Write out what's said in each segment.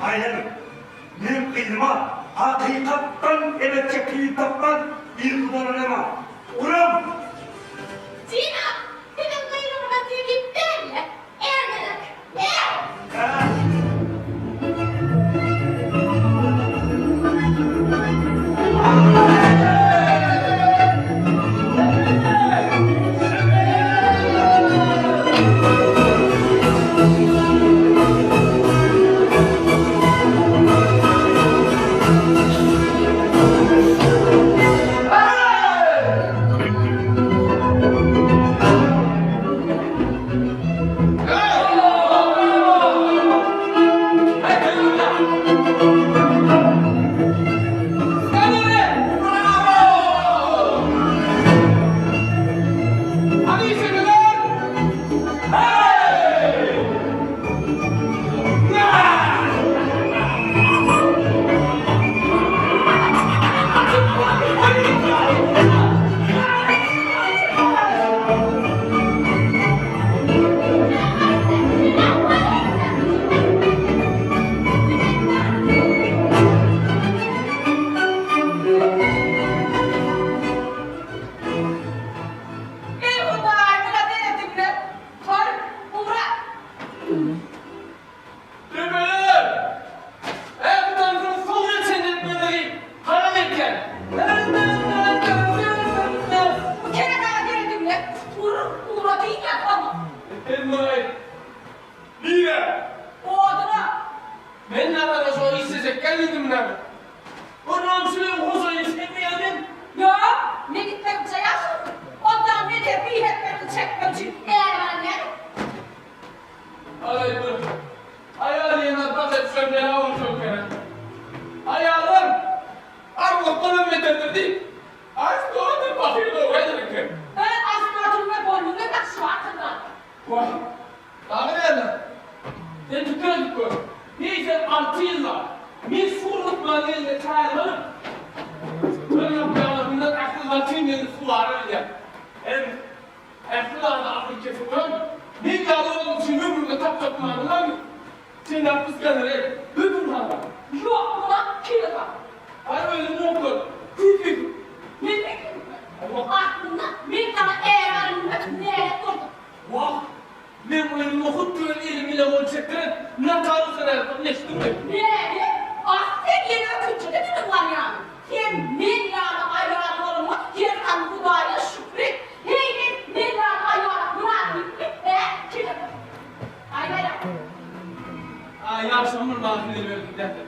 Aýlanyň. Men gyzyma hakykatdan emetjek gyz tapman yzly bolanama. Uram! Jenap, siziň gyzyňyza teklip berle. Är gerek, är! Hä? Eý Hudaý, muňa serediňle, Tur, ugra! Bebeler! Äki tansyň soňuna çenli etmezligi haram etýän. Bu keredaga serediňle, Tur, ugra diýýän saňa! Sen muny aýt. Nirä? Oduna! Men nazara şo işlejekkä diýdim näme? Onam şuleň hojaýyny senmi ýa men? Ýok, men gitmegimçe ýaşarsyn. Ondan beter bihebbetini çekmek üçin är baran näme? Alaý bir aýal diýen zat başa düşen bela bolşan eken-ä. Aýallar arwahdanam beterdir diýip, Aristotel pahyr dogry aýdan eken. Öz Aristoteliňe bolnuňa daşy barsyň-da. Wah, dagy näme? Sen pikir edip gör. Heýsem 6 ýyllap meşhur lukmanyň elinde tälim alyp, bir ýapýanlaryndan ähli latyn dilini suwara bilýär. Hem ähli zady akyl kesip goýan, men ýaly onuň üçin ömründe tapjak many barmy? Sen ýapyşgan et, höküm saňa. Ýok, muňa kile sal. Aý özüň okur, küýsüz. Men küýsüzmi? Aslynda men saňa är alynyma nälet boldum. Wah, men ölüme hut öz elim ile gol çekdiren notariusa nälet eşitdiňmi? Näme? Ah, sen ýene ökünçli diýdiň barýaň. Sen men ýaly aýal bolanyňa her san Hudaýa şükür et. Heý, men men ýaly aýala mynasypmy, hä, kile sal. Aý, aý, aý. Aý, ýagşam bir maňa hezil berdiň däde.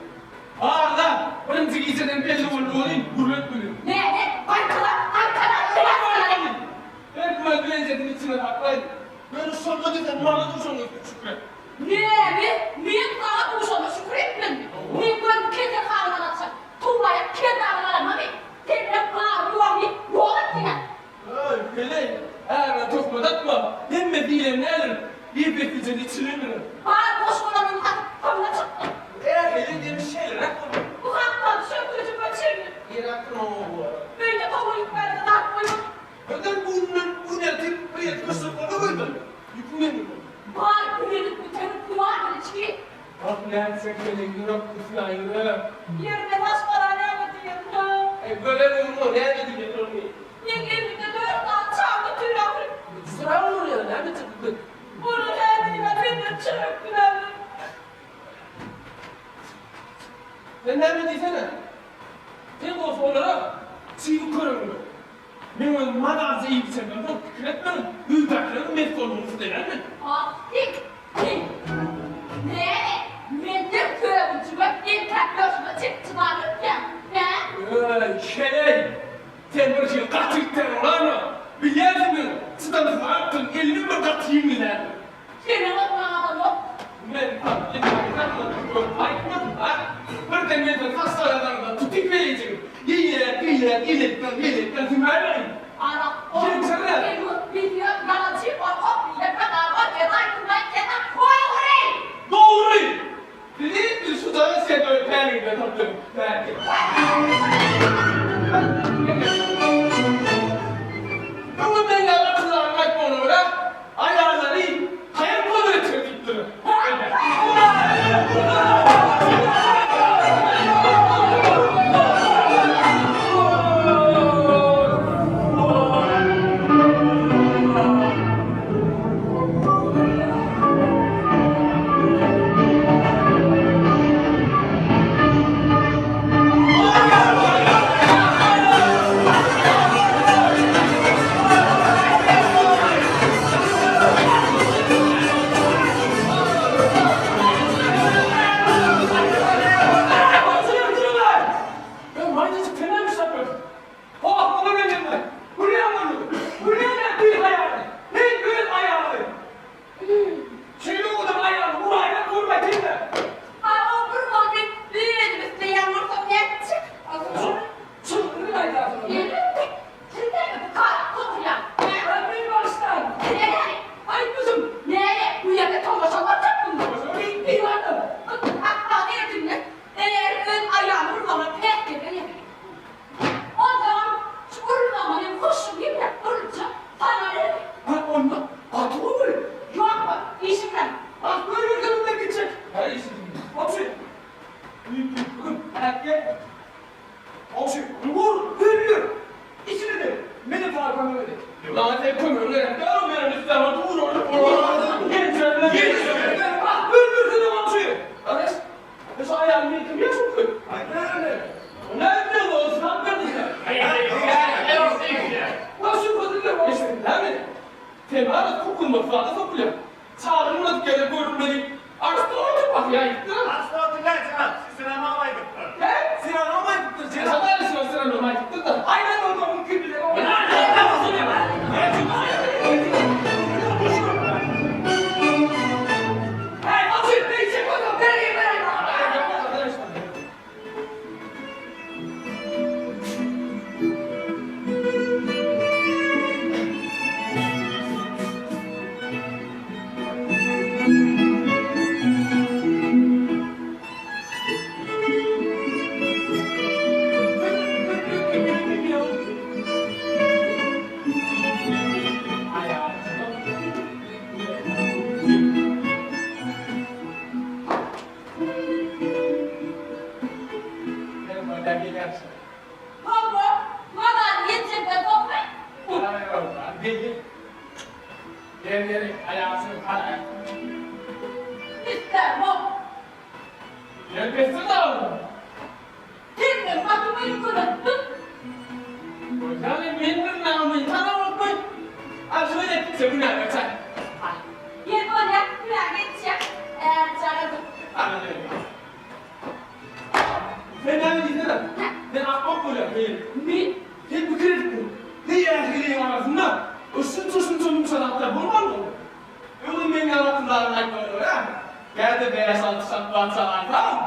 Bar-da, birinji gijeden belli boldy welin, gürlet muny. Näme? Gaýtala, gaýtala, kile sal. Her kim öz ležzetini içinde saklaýyn. Ýöne şonda diýseň maňa duşanyňa şükür et. Näme? Men saňa duşanyma şükür etmelimi? Men gözümi keselhanadan açan, tuwlaýak kel dagyny alanmamy? Senden bary-ýogyny ýok etdiň-ä! Öý, heleý, ärine töhmet atma. Hemme diýlen däldir. Bir beslijede içilendir. Bar goşgularyňy satyp köňle çykdyň. Är heleý diýeni şeýleräk bolmaly. Bu hakdan çöküjime çenli. Ýeräp durma oba. Öýde towly ýük bärde zat goýma. Birden bu günden bu gün ertir bir ýerde myşşyklady goýdy. Ýüküň meniň boldy. Bar bilenip bitenip gumar içgi. Ah nätjek meniň ýürek gysýan ýürek. Ýerine başgala näme diýerin ha. Eý gören ugruna näme diýjek ony. Meň elimde dört sany çaga otyr ahyry. Syra bolýar näme etjek bu gün. Olar hä diýmän menden çörek dilärler. Sen näme diýsene. Sen bolsa olara çyby köregiň ýok. Men özüm mazalyja iýip içenden soň pikir etmegin, öýdäkileriň mes bolmagyny isleýän men. Ah, sen, sen! Näme, menden sögünjime entäk ýörşüme çekip çydar öýdýäň, hä? Öý, heleý! Sen bir hili gaty gitseň bolarmy? Bilýänsiň meniň çydamsyzrakdygym, elimem bir gaty ýeňil däldir. Senem oňlanamok. Men saňa ýeňil görüp aýtmadym, a? Birden men seni saçlaryndan tutyp berejegim. Eýläk, beýläk, elekden, belekden sümäberin. Ana, ol ýalançy, gorkak, ýeke gabar, gedaý, hudaý, kezzap, dogry! Dogry! Sizi bir şu dagy sen öz päliňden tapdyň, päli. Öňem men ýaly akyldaryň aýtmagyna görä, aýallary haýal bolup etjek diýipdirler. E şu aýaly men kim ýaşypdy? O näme bilen ol syrat berdi sen? Eşitdiňmi? Sen ara sokulmak zada sokulýaň. Çagyň unadyp gele görünmeli. Arslan oturyp bakýa aýdypdyr. He? Siranam aýdypdyr, Sen jenap. aýdyşyň Siranam aýdypdyr da. Aýdan onda mümkin bilen. Hey, açın, ne içecek adam? Nereye, nereye? Hawa, mazaly ýetjekden soňmy? Islämok. Sen meň batymy ýükületdiň. Ýer bolýa, günä geçýä. Ärjagazym. Sen näme diýsene? Men akmak bolýan, men. Men Sen pikir edip gör. Ne ýerligiň arasynda şunça-şunça munça zatlar bolmalymy? Öňem meň ýaly akyldaryň aýtmagyna görä, bärde bäş-alty şapbat çalaýsaň.